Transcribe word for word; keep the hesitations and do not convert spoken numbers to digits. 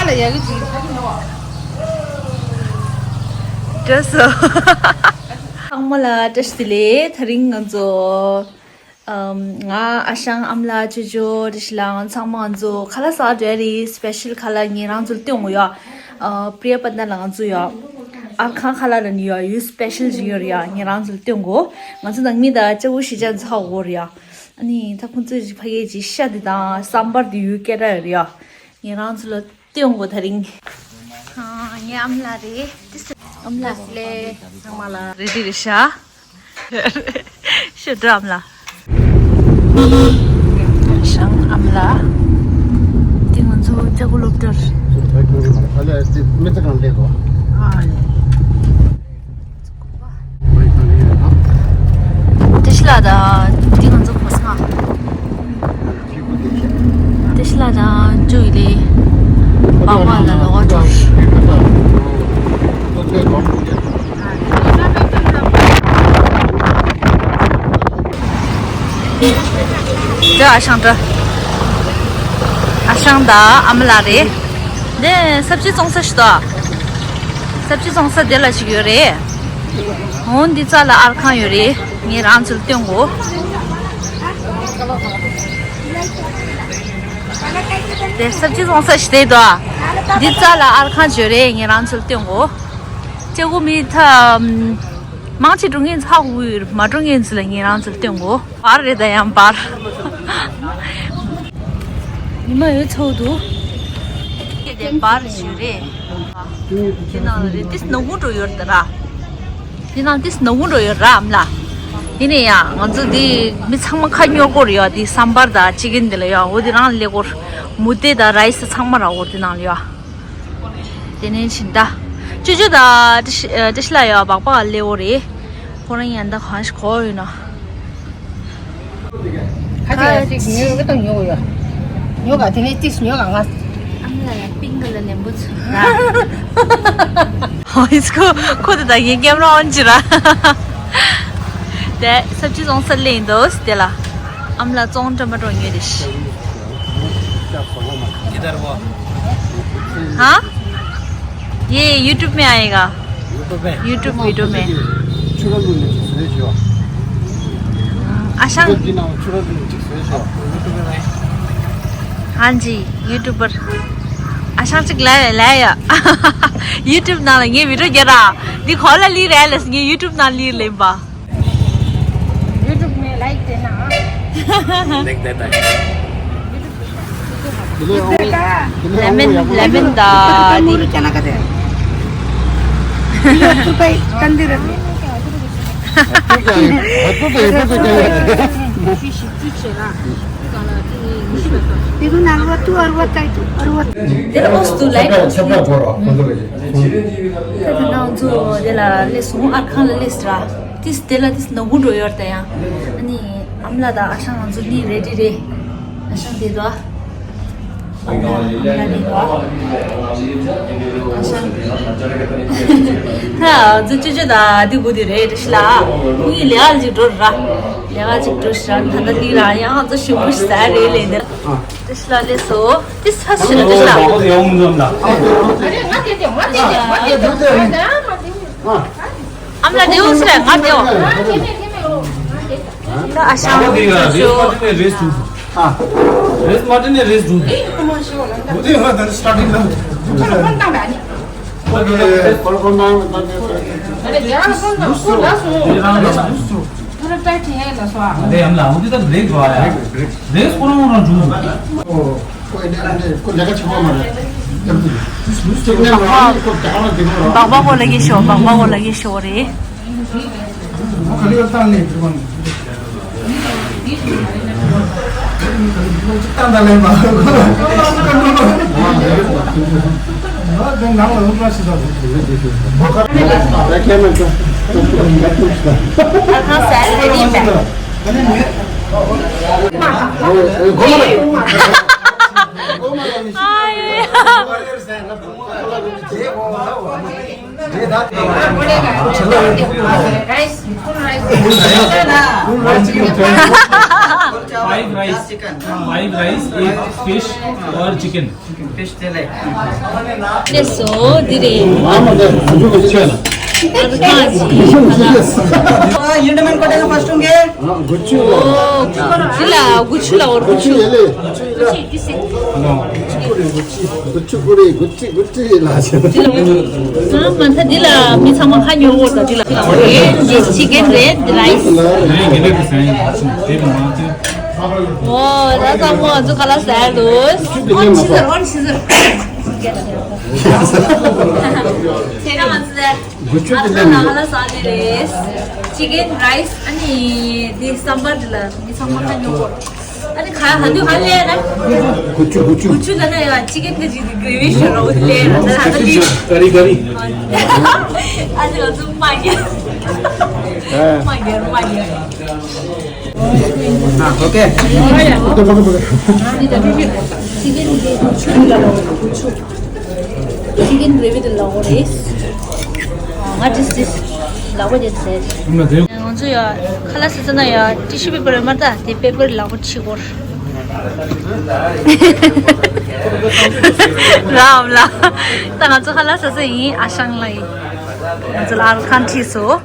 ལ་ཡག་གི་ཅིག་བཀྲ་ཤིས། ཚང་མ་ལ་བཀྲ་ཤིས་བདེ་ལེགས། དེ་རིང་ང་ཚོ་ཨམ། ང་ཨ་ཞང་ཨ་མ་ལགས་ཅོ་ཅོ་བཀྲ་ཤིས་ལགས། ང་ཚང་མ་ང་ཚོ་ཁ་ལག་ཟ་འགྲོ་ཡ་རེད། སི་པེ་ཤལ་ཁ་ལག་ངེད་རང་ཚོ་ལ་སྟོན་དགོས་ཡ། ཨ། པྲི་ཡ་པ་ཏན་ལ་ང་ཚོ་ཡ། ཨར་ཁང་ཁ་ལག་ར་ནི་ཡ་ཡུ་སི་པེ་ཤལ་ཅིག་ཡོད་རེད་ཡ། ངེད་རང་ཚོ་ལ་སྟོན་དགོས། ང་ཚོ་ནང་མི་དང་ལྕགས་པོ་ཞེ་ཅག་ཚ་བོ་རེད་ཡ། ཨ་ནི་ད་ཁོང་ཚོས་ཅིག་ཕ་གིའི་ཅིག་ཤ་འདི་དང་སམ་བར་འདི་ཡོད་སྐད་གྲགས་ཡོད་རེད་ཡ། ངེད་རང་ཚོ་ལ་སྟོན་དགོས་དེ་རིང་། ཨ། ངའི་ཨ་མ་ལགས་རེད། ཨ་མ་ལགས་ལས། ཚང་མ་ལ་རེད་དེ་རེད་ཤག་ཤོད་འགྲོ་ཨ་མ་ལགས། ཨ་ཞང་ཨ་མ་ལགས། འདི་ང་ཚོ་ལྕགས་པོ་སློབ་གྲྭ་རེད། ཨ་ལས། འདི་མི་ཚེ་གང་ལས་གོ། ཨ་ལས། བཀྲ་ཤིས་ལགས་དང་འདི་ང་ཚོ་གོ་ས། བཀྲ་ཤིས་ལགས་དང་ཅོ་ཡི་ལེ། པགས་པ་ལ་ལོག་འགྲོ། འདི་ཨ་ཞང་འདྲ། ཨ་ཞང་དང་ཨ་མ་ལགས་རེད། འདི་སབ་ཇི་བཙོང་ས་ཞིག་འདུག་སབ་ཇི་བཙོང་ས་དེ་ལ་ཞིག་ཡོད་རེད། འོ་འདི་རྩ་ལ་ཨར་ཁང་ཡོད་རེད། ངས་རང་ཚོ་ལ་སྟོན་དགོས། དེ་སབ་ཇི་བཙོང་ས་ཞིག་དེ་འདུག་འདི་རྩ་ལ་ཨར་ཁང་ཡོད་རེད། ངས་རང་ཚོ་ལ་སྟོན་དགོས། ལྕགས་པོ་མི་ཐ། མང་ཆེ་འགྲོ་མཁན་ཚ་ཧུ་ཡོད་མ་འགྲོ་མཁན་ཚོ་ལ་ངས་རང་ཚོ་ལ་སྟོན་དགོས། བར་རེད་ད་ཡང་བར། ཉི་མ་ཡོད་ཚོད་འདུག་དེ་བར་ཞུ་རེད། དེ་ནང་ལ་རེད། ཏིས་ནག་ཁུང་འགྲོ་ཡོད་རེད་ད་ར། དེ་ནང་ཏིས་ནག་ཁུང་འགྲོ་ཡོད་ར་ཨམ་ལ། དེ་ནས་ཡང་ང་ཚོ་འདི་མི་ཚང་མ་ཁ་ཉོ་སྐོར་ཡོད། དེ་སམ་བར་དང་ཅི་ཀན་དེ་ལ་ཡོད། འོ་དེ་རང་ལས་སྐོར་མུ་ཏེ་དང་རའི་སི་ཚང་མ་ར་འོ་དེ་ནང་ལ་ཡོད། དེ་ནས་ཕྱིན་ད། ཅོ་ཅོ་དང་བཀྲ་ཤིས་ཨ། བཀྲ་ཤིས་ལགས་ཡ་བག་པ་ག་ལེ་འོ་རེད། ཁོ་རང་ཡང་ད་གང་ཞིག་གོ་ཡོད་ན། ཁ་ཅིག་ཡ་ཅིག་ཉོ་གི་དང་ཉོ་གི་ཡ། ཉོ་ག་དེ་ནས་ཏིས་ཉོ་ག་ང་། ཨ་མ་ལགས་ཡ་པིང་ག་ལ་ལེན་པོ་ཚུ་ར། ཧོ་ཨིས་ཁོ་ཁོ་དེ་ད་ངའི་ཀེམ་ར་ཨོན་ཅི་ར། དེ་སབ་ཇི་བཙོང་ས་ལེན་འདུག་དེ་ལ། ཨམ་ལ་བཙོང་འགྲོ་མ་འགྲོ་ཉོས་དེ་ཤི། किधर वो? हाँ? ये YouTube में आएगा। YouTube में? YouTube वीडियो में। चूड़ा लूने की सोच हो। आशांग। चूड़ा लूने की, चूड़ा लूने की सोच हो। YouTube में भाई। हाँ जी, YouTuber। आशांग चिक लाया, लाया। YouTube ना लगे वीडियो जरा। दिखो ला ली रहा लस, ये YouTube ना ली लेबा। YouTube में लाइक देना। देख देता है। लेमन, लेमन दा। तेरो नाम तू और वो काय तू और वो। तेरा बस तू लाइक। ཁྱབ་བསྒྲགས་འགྲོ་རོགས་ཁོང་ཚོ་ལ་ཡིན། ད་ད་ང་ཚོ་དེ་ལ་སླེབས་སོང་། ཨར་ཁང་ལ་སླེབས་ར། ཏིས་དེ་ལ་ཏིས་ནག་ཁུང་འགྲོ་ཡོད་ད་ཡང་། ཨ་ནི་ཨམ་ལགས་དང་ཨ་ཞང་ང་ཚོ་གཉིས་རེ་ཌི་རེད། ཨ་ཞང་དེ་དོ། ཨམ་ལགས་དེ་དོ། ཨ་ཞང་། ད་ང་ཚོ་ཅོ་ཅོ་དང་དེ་བུ་དེ་རེད་ད་ཤི་ལ། ཁོང་གཉིས་ལས་ཀ་ཅིག་འགྲོ་ར། ལས་ཀ་ཅིག་འགྲོ་ཤི་ར། ད་ལྟ་དེ་ར་ཡང་ང་ཚོ་ཞུ་བུ་ཤི་ས་རེད་ལས་ནི། ཏི་ཤ་ལ་ལས་སོ། ཏི་ཤ་ཤི་ལ་ཏི་ཤ་ལ། ཨམ་ལ་དེ་འུ་སི་ར་ང་དེ་འོ། ད་ཨ་ཞང་ཏི་ཤ། རེས་མ་ཏི་ནས་རེས་འགྲོ། རེས་མ་ཏི་ནས་རེས་འགྲོ། འུ་དེ་ང་ད་སྟ་ཏིང་ལ། ཁོ་ལ་ཁོ་ན་ད་ནས། ཨ་རེ་རྒྱ་ལ་སོང་ད་ཁོ་ལ་སོང་། ཁོ་ལ་ཏྲ་ཁྲི་ཧེ་ལ་སོ་ཨ། དེ་ཡང་ལ་འུ་དེ་ད་བྲེག་འགྲོ་ཨ་ཡ། རེས་ཁོ་རང་ཁོ་རང་འགྲོ། ཁོ་ལས་ཀ་ཆེན་པོ་མ་རེད། སྟེགས་ནས་མ་རེད། ཁོ་རྒྱ་ལ་འདི་མ་རེད། སྦག་སྦག་གོ་ལ་གི་ཤོ་སྦག་སྦག་གོ་ལ་གི་ཤོ་རེད། Five rice, five rice, एक fish और chicken. Fish चले. Yes, so, dire. Arkaji. Yindaman kotega first unge. Oh, dila, guchu la or guchu. Guchu ele. Guchu, guchu. Guchu kuri, guchu, guchu la. Ah, mantha dila, mi sama khanyo or dila. Yes, chicken red rice. Oh, that's a mo, tu kala sad. On scissor, on scissor. Tera mansu de. Guchu de. Asana hala sali res. Chicken rice ani di sambar dila. Di sambar ka nyoko. Ani kha hadu hale na. Guchu, guchu. Guchu da na ya chicken ka ji gravy shiro le na. Hadu di. Curry, curry. Ani lo tu ma ya. Ma ya, ma ya. Ah, okay. Chicken gravy དེ་ལ་འོ་རེད། ང་ཅི་སི་ལ་འོ་རེད་ཟེར། ང་ཚོ་ཡ་ཁ་ལག་ཟ་ས་ན་ཡ་ཊི་ཤུ་པེ་པར་མ་ད་དེ་པེ་པར་ལ་འོ་ཁྲི་གོར། ར་འམ་ལ། ད་ང་ཚོ་ཁ་ལག་ཟ་ས་ཡིན། ཨ་ཤང་ལ་ཡིན། ང་ཚོ་ལ་ཨར་ཁན་ཁྲིད་སོ།